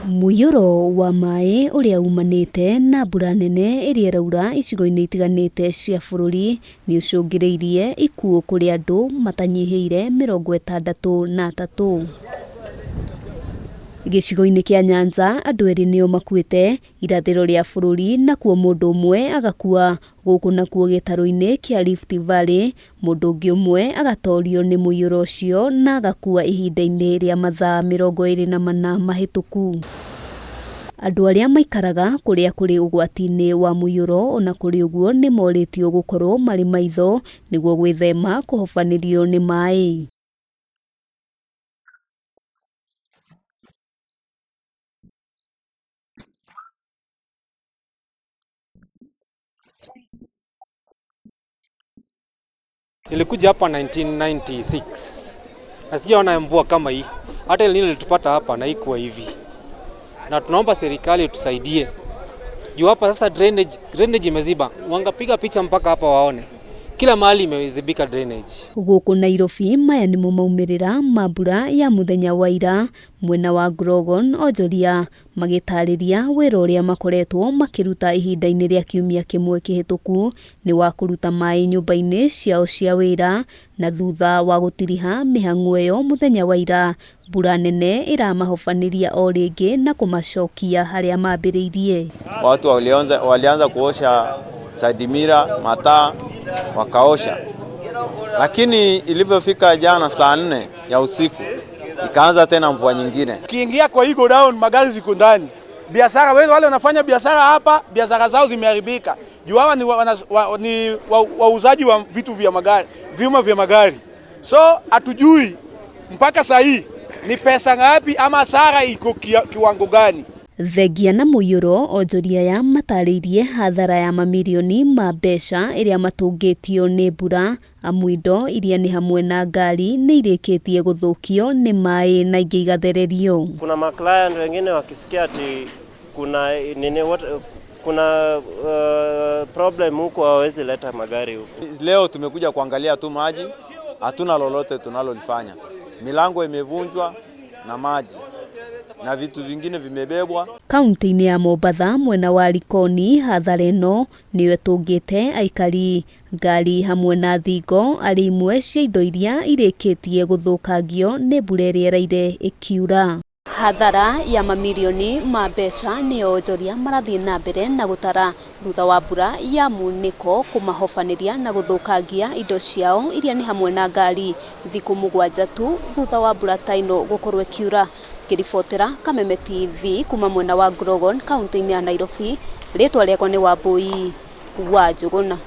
Mũiyũro wa maĩ ũrĩa umanĩte na mbura nene ĩrĩa ĩraura icigo-inĩ itiganĩte cia bũrũri nĩ ũcũngĩrĩirie ikuũ kũrĩ andũ matanyihĩire 63. Gĩcigo-inĩ kĩa Nyanza andũ erĩ nĩo makuĩte, irathĩro rĩa bũrũri nakuo mũndũ ũmwe agakua, gũkũ nakuo gĩtarũ-inĩ kĩa Rift Valley mũndũ ũngĩ ũmwe agatorio nĩ mũiyũro ũcio na agakua ihinda-inĩ rĩa mathaa 24 mahĩtũku. Andũ arĩa maikaraga kũrĩa kũrĩ ũgwati-inĩ wa mũiyũro ona kũrĩ ũguo nĩ morĩtio gũkorwo marĩ maitho nĩguo gwĩthema kũhobanĩrio nĩ maĩ. Nilikuja hapa 1996 na sijaona mvua kama hii. Hata El Nino ilitupata hapa na haikuwa hivi, na tunaomba serikali tusaidie juu hapa sasa drainage imeziba. Wangapiga picha mpaka hapa waone kila mahali imezibika drainage. Gũkũ Nairobi maya nĩmo maumĩrĩra ma mbura ya mũthenya wa ira mwena wa Grogon onjoria magĩtarĩria wĩra ũrĩa makoretwo makĩruta ihinda-inĩ rĩa kiumia kĩmwe kĩhĩtũku nĩ wa kũruta maĩ nyũmba-inĩ ciao cia wĩra na thutha wa gũtiriha mĩhang'o ĩyo mũthenya wa ira mbura nene ĩramahobanĩria o rĩngĩ na kũmacokia harĩa mambĩrĩirie. Watu walianza kuosha side mirror, mataa wakaosha, lakini ilivyofika jana saa 4 ya usiku ikaanza tena mvua nyingine. Ukiingia kwa hii godown magari ziko ndani, biashara wale wanafanya biashara hapa, biashara zao zimeharibika juu hawa ni wauzaji wa vitu vya magari, vyuma vya magari, so hatujui mpaka saa hii ni pesa ngapi ama hasara iko kiwango gani. Thengia na mũiyũro onjoria aya matarĩirie hathara ya mamirioni ma mbeca ĩrĩa matũngĩtio nĩ mbura amu indo iria nĩ hamwe na ngari nĩ irĩkĩtie gũthũkio nĩ maĩ na ingĩ igathererio. Kuna maclient wengine wakisikia ati kuna nini, kuna problem huko hawawezi leta magari huko. Leo tumekuja kuangalia tu maji, hatuna lolote tunalolifanya. Milango imevunjwa na maji na vitu vingine vimebebwa. Kaunti-inĩ ya Mombatha mwena wa Likoni hathara ĩno nĩyo ĩtũngĩte aikari ngari hamwe na thingo arĩ imwe cia indo iria irĩkĩtie gũthũkangio nĩ mbura ĩrĩa ĩraire ĩkiura. Hathara ya mamirioni ma mbeca nĩyo onjoria marathiĩ na mbere na gũtara thutha wa mbura ya munĩko kũmahobanĩria na gũthũkangia indo ciao iria nĩ hamwe na ngari thikũ 7 tu thutha wa mbura ta ĩno gũkorwo ĩkiura. Ngĩribotera Kameme TV kuma mwena wa Grogon kaunti-inĩ ya Nairobi, rĩtwa rĩakwa nĩ Wambui wa Njũgũna.